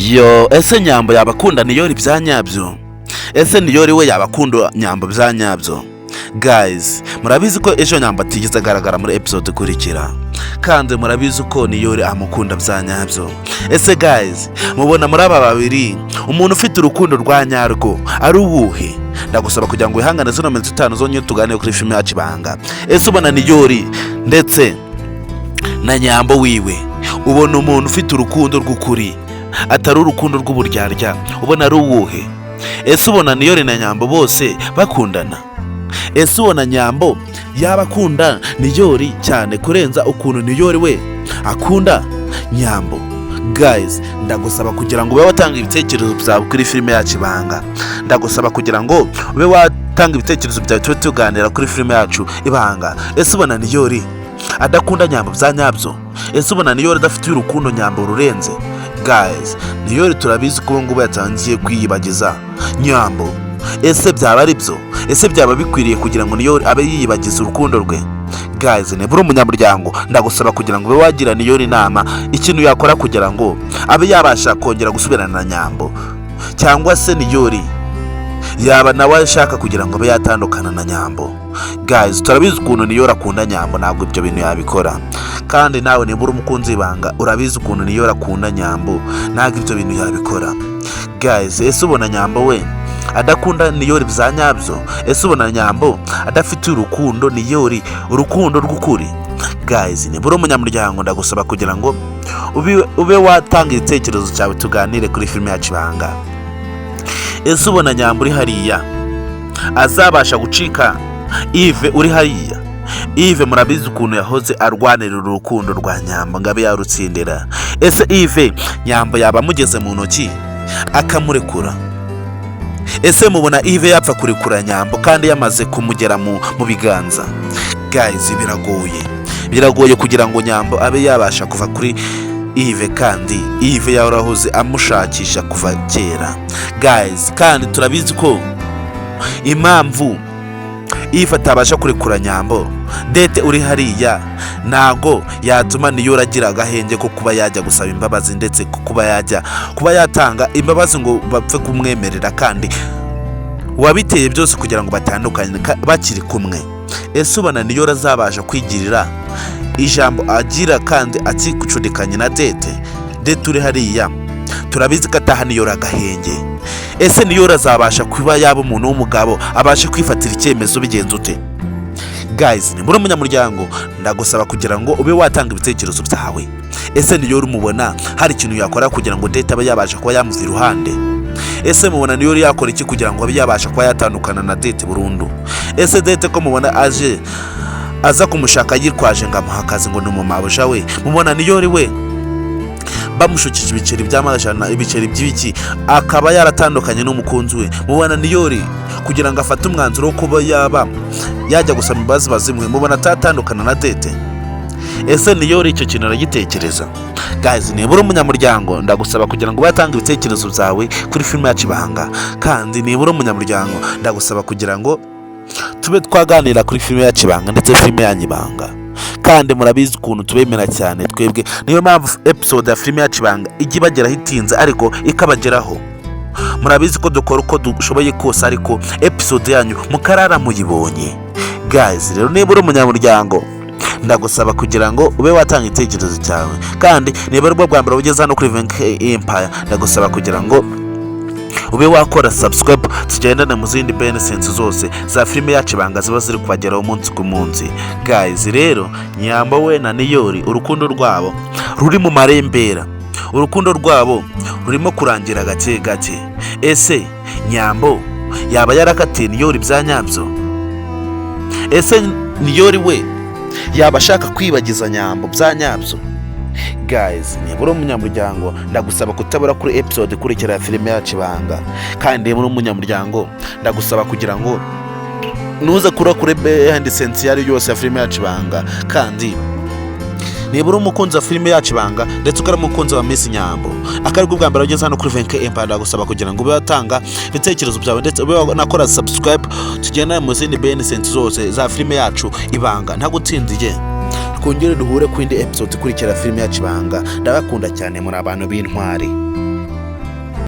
Yo, ese Nyambo yaba akunda Niyori bya nyabyo? Ese Niyori we yaba akunda Nyambo bya nyabyo? Guys, murabizi ko ejo Nyambo atigeze agaragara muri episode ikurikira, kandi murabizi ko Niyori amukunda bya nyabyo. Ese guys, mubona muri aba babiri umuntu ufite urukundo rwa nyarwo ari uwuhe? Ndagusaba kugira ngo wihangane zino minota 5 zonyine, tuganire kuri filime yacu Ibanga. Ese ubona Niyori ndetse na Nyambo wiwe, ubona umuntu ufite urukundo rw'ukuri, atari urukundo rw'uburyarya, ubona ari uwuhe? Ese ubona Niyori na Nyambo bose bakundana? Ese ubona Nyambo yaba akunda Niyori cyane kurenza ukuntu Niyori we akunda Nyambo? Guys, ndagusaba kugira ngo ube watanga ibitekerezo byawe kuri filime yacu Ibanga. Ndagusaba kugira ngo ube watanga ibitekerezo byawe, tube tuganira kuri filime yacu Ibanga. Ese ubona Niyori adakunda Nyambo bya nyabyo? Ese ubona Niyori adafitiye urukundo Nyambo rurenze? Guys, Niyori turabizi ko ubu ngubu yatangiye kwiyibagiza Nyambo. Ese byaba ari byo? Ese byaba bikwiriye kugira ngo Niyori abe yiyibagiza urukundo rwe? Guys, niba uri umunyamuryango, ndagusaba kugira ngo ube wagira Niyori inama ikintu yakora kugira ngo abe yabasha kongera gusubirana na Nyambo, cyangwa se Niyori yaba nawe ashaka kugira ngo abe yatandukana na Nyambo. Guys, turabizi ukuntu Niyori akunda Nyambo, ntabwo ibyo bintu yabikora. Kandi nawe niba uri umukunzi w'Ibanga, urabizi ukuntu Niyori akunda Nyambo, ntabwo ibyo bintu yabikora. Guys, ese ubona Nyambo we adakunda Niyori bya nyabyo? Ese ubona Nyambo adafitiye urukundo Niyori, urukundo rw'ukuri? Guys, niba uri umunyamuryango, ndagusaba kugira ngo ube watanga igitekerezo cyawe, tuganire kuri filime yacu Ibanga. Ese ubona Nyambo uri hariya azabasha gucika Ive uri hariya? Ive murabizi ukuntu yahoze arwanirira urukundo rwa Nyambo ngo abe yarutsindira. Ese Ive Nyambo yaba amugeze mu ntoki akamurekura? Ese mubona Ive yapfa kurekura Nyambo kandi yamaze kumugera mu biganza? Guys, biragoye, biragoye kugira ngo Nyambo abe yabasha kuva kuri Ive, kandi Ive yarahoze amushakisha kuva kera. Guys, kandi turabizi ko impamvu Ive atabasha kurekura Nyambo, Dete uri hariya ntago yatuma Niyori agira agahenge ko kuba yajya gusaba imbabazi, ndetse ko kuba yajya kuba yatanga imbabazi ngo bapfe kumwemerera, kandi wabiteye byose kugira ngo batandukane bakiri kumwe. Ese ubona Niyori azabasha kwigirira ijambo agira kandi akikucudikanye na Dete? Dete uri hariya turabizi ko ataha Niyori agahenge. Ese Niyori azabasha kuba yaba umuntu w'umugabo, abashe kwifatira icyemezo bigenze ute? Guys, ni muri umunyamuryango, ndagusaba kugira ngo ube watanga ibitekerezo byawe. Ese Niyori umubona hari ikintu yakora kugira ngo Dete abe yabasha kuba yamuva iruhande? Ese mubona Niyori yakora iki kugira ngo abe yabasha kuba yatandukana na Dete burundu? Ese Dete ko mubona aje aza kumushaka yitwaje ngo amuha akazi, ngo ni umumabuja we, mubona Niyori we bamushukije ibiceri by'amajana, ibiceri by'ibiki, akaba yaratandukanye n'umukunzi we, mubona Niyori kugira ngo afate umwanzuro wo kuba yaba yajya gusaba imbabazi bazimuhe, mubona atatandukana na Dete? Ese Niyori icyo kintu aragitekereza? Guys, niba uri umunyamuryango, ndagusaba kugira ngo ube ibitekerezo byawe kuri filime yacu Ibanga. Kandi niba uri umunyamuryango, ndagusaba kugira ngo tube twaganira kuri filime yacu Ibanga, ndetse filime yanyu Ibanga. Kandi murabizi ukuntu tubemera cyane twebwe, niyo mpamvu episode ya filime yacu Ibanga ijya ibageraho itinze, ariko ikabageraho. Murabizi ko dukora uko dushoboye kose, ariko episode yanyu mukarara muyibonye. Guys, rero niba uri umunyamuryango, ndagusaba kugira ngo ube watanga igitekerezo cyawe. Kandi niba ari bwo bwa mbere ugeze hano kuri Venke Empire, ndagusaba kugira ngo ube wakora subscribe, tugendane mu zindi benefits zose za filime yacu Ibanga ziba ziri kubageraho umunsi ku munsi. Guys, rero Nyambo we na Niyori, urukundo rwabo ruri mu marembera, urukundo rwabo rurimo kurangira gake gake. Ese Nyambo yaba yarakatiye Niyori bya nyabyo? Ese Niyori we yaba ashaka kwibagiza Nyambo bya nyabyo? Guys, niba uri umunyamuryango, ndagusaba kutabura kuri episode ikurikira ya filime yacu Ibanga. Kandi niba uri umunyamuryango, ndagusaba kugira ngo nuze kura kuri behind scenes iyo ari yose ya filime yacu Ibanga. Kandi niba uri umukunzi wa filime yacu Ibanga, ndetse ukaba umukunzi wa Miss Nyambo, akaba bwa mbere ugeze hano kuri Venke Empire, ndagusaba kugira ngo ube watanga ibitekerezo byawe, ndetse ube wanakora subscribe, tugendane mu zindi behind scenes zose za filime yacu Ibanga. Ntagutsindiye, twongere duhure ku yindi episode ikurikira filime yacu Ibanga. Ndabakunda cyane, muri abantu b'intwari.